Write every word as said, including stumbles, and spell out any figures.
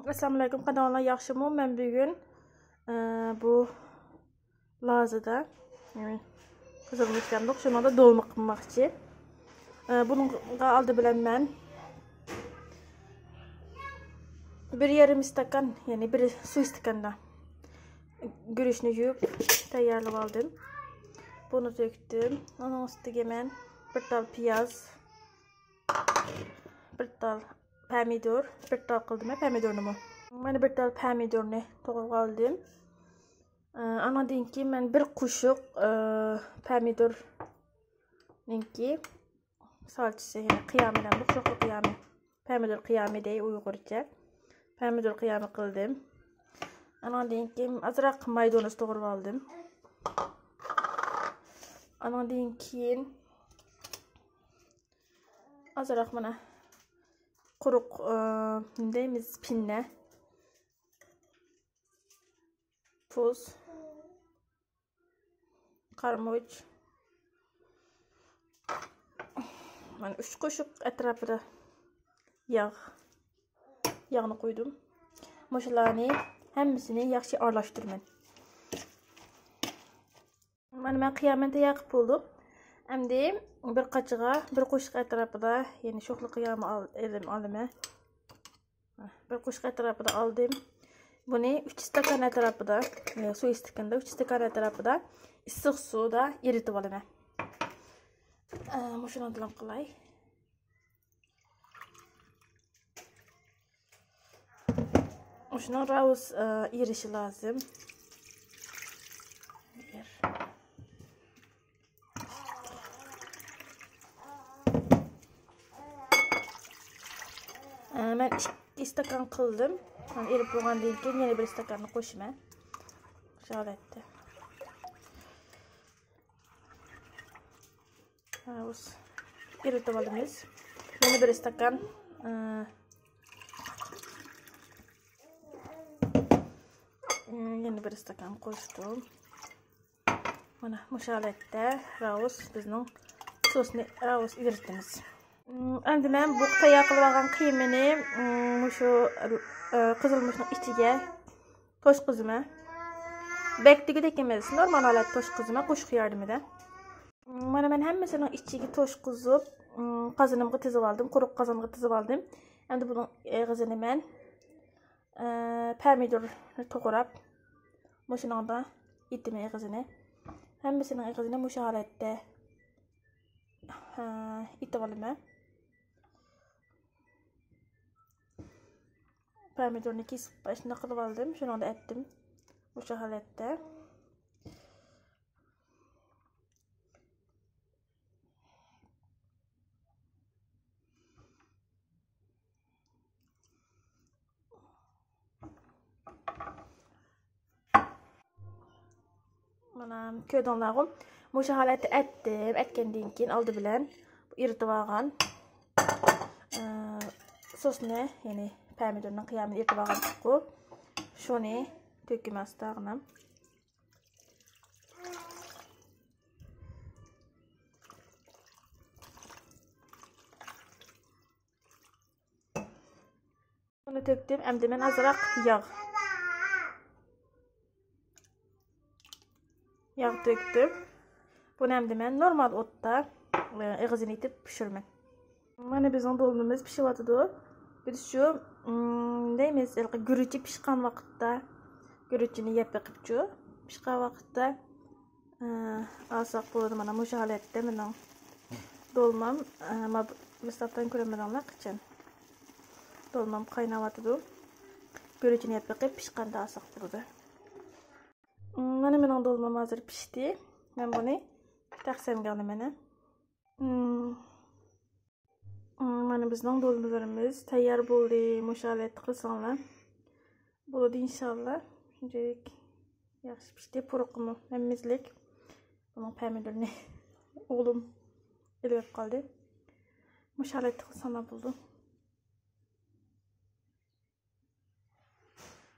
ئەسسالامۇئەلەيكۇم، قانداق ئەھۋالىڭلار، ياخشىمۇ؟ مەن بۈگۈن، ئە، بۇ لازىدا، يەنى قىزىرمىش دەمدۇق، شۇنىڭدا دولما قىلماقچى. ئە، بۇنىڭغا ئالدى بىلەن مەن بىر يېرىم ئىستاكان، يەنى بىر سۇ ئىستاكاندا گۈرۈچنى يۇيۇپ تەييارلىۋالدىم. بۇنى تۆكتۈم. ئۇنىڭ ئۈستىگە مەن بىر تال پىياز، بىر تال پەمىدۇر، بىر تال قىلدىم پەمىدۇرنىمۇ. مانا بىر تال پەمىدۇرنى توغراپ ئالدىم. ئانىڭدىن كېيىن مەن بىر قوشۇق، ئە، پەمىدۇرنىڭكى سالچىسى، يەنى قىيامى دەمدۇق، شوخلا قىيامى. پەمىدۇر قىيامى دەي ئۇيغۇرچە. پەمىدۇر قىيامى قىلدىم. ئانىڭدىن كېيىن ئازراق مايدونۇز توغراپ ئالدىم. ئانىڭدىن كېيىن ئازراق مانا قۇرۇق، ئە، نېمە دەيمىز، پىننە، تۇز، قارىمۇچ. مانا ئۈچ قوشۇق ئەتراپىدا ياغ، ياغنى قۇيدۇم. مۇشۇلارنى ھەممىسىنى ياخشى ئارىلاشتۇرىمەن. مانا مەن قىيامىنى تەييار قىلىپ بولدۇم. ئەمدى بىر قاچىغا بىر قوشۇق ئەتراپىدا، يەنى شوخلا قىيامى ئال-، ئېلىم-، ئالىمەن. بىر قوشۇق ئەتراپىدا ئالدىم. بۇنى ئۈچ ئىستاكان ئەتراپىدا، ئە، سۇ ئىستاكاندا ئۈچ ئىستاكان ئەتراپىدا ئىسسىق سۇدا ئېرىتىپ ئالىمەن. ئە، مۇشۇنىڭ بىلەن قىلاي. مۇشۇنىڭ راۋۇس، ئە، ئېرىشى لازىم. ئە، مەن ئىككى ئىستاكان قىلدىم. مانا ئېرىپ بولغاندىن كېيىن يەنە بىر ئىستاكاننى قوشىمەن. شۇ ھالەتتە. ھە، ئېرىتىپ ئالىمىز. يەنە بىر ئىستاكان، ئە، يەنە بىر ئىستاكان قوشتۇم. مانا مۇشۇ ھالەتتە راۋۇس بىزنىڭ سوسنى راۋۇس ئېرىتىمىز. ئەمدى مەن بۇ تەييار قىلىپ ئالغان قىيمىنى، مۇشۇ، ئە، قىزىرمىشنىڭ ئىچىگە توشقۇزىمەن. بەك دېگۈدەك ئەمەس، نورمال ھالەتتە توشقۇزىمەن قوشۇق ياردىمىدە. مانا مەن ھەممىسىنىڭ ئىچىگە توشقۇزۇپ، قازىنىمغا تىزىپ ئالدىم، قۇرۇق قازانغا تىزىپ ئالدىم. ئەمدى بۇنىڭ ئېغىزىنى مەن، ئە، پەمىدۇرنى توغراپ، مۇشۇنىڭدا ئېتىمەن ئېغىزىنى. ھەممىسىنىڭ ئېغىزىنى مۇشۇ ھالەتتە، ئە، ئېتىپ ئالىمەن. پەمىدۇرنى كېسىپ، ئاشۇنداق قىلىپ ئالدىم. شۇنىڭدا ئەتتىم. مۇشۇ ھالەتتە. مانا كۆردۈڭلارغۇ، مۇشۇ ھالەتتە ئەتتىم. ئەتكەندىن كېيىن ئالدى بىلەن بۇ ئېرىتىپ ئالغان، ئە، سوسنى، يەنى پەمىدۇرنىڭ قىيامىنى ئېرىتىپ ئالغان ئىدۇققۇ، شۇنى تۆكىمەن ئاستاغىنا. بۇنى تۆكتۈم، ئەمدى مەن ئازراق ياغ، ياغ تۆكتۈم. بۇنى ئەمدى مەن نورمال ئوتتا، ئېغىزىنى ئېتىپ پىشۇرىمەن. مانا بىزنىڭ دولمىمىز پىشىۋاتىدۇ. بىز شۇ، ئىم، دەيمىز، ھېلىقى گۈرۈچى پىشقان ۋاقىتتا، گۈرۈچىنى يەپ بېقىپچۇ، پىشقان ۋاقىتتا ئالساق بولىدۇ. مانا مۇشۇ ھالەتتە مېنىڭ دولمام، ئە، ما-، مىسلاپتان كۆرەلمىدىڭلار قاچان. دولمام قايناۋاتىدۇ. گۈرۈچىنى يەپ بېقىپ پىشقاندا ئالساق بولىدۇ. مانا مېنىڭ دولمام ھازىر پىشتى. مەن بۇنى تەخسەمگە ئالىمەن. مانا بىزنىڭ دولمىلىرىمىز تەييار بولدى. مۇشۇ ھالەتتە قىلساڭلار بولىدۇ ئىنشاللا. شۇنچىلىك ياخشى پىشتى. پۇرىقىمۇ ھەممىزلىك. بۇنىڭ پەمىدۇرىنى ئوغلۇم ئېلىۋېلىپ قالدى. مۇشۇ ھالەتتە قىلساڭلار بولىدۇ.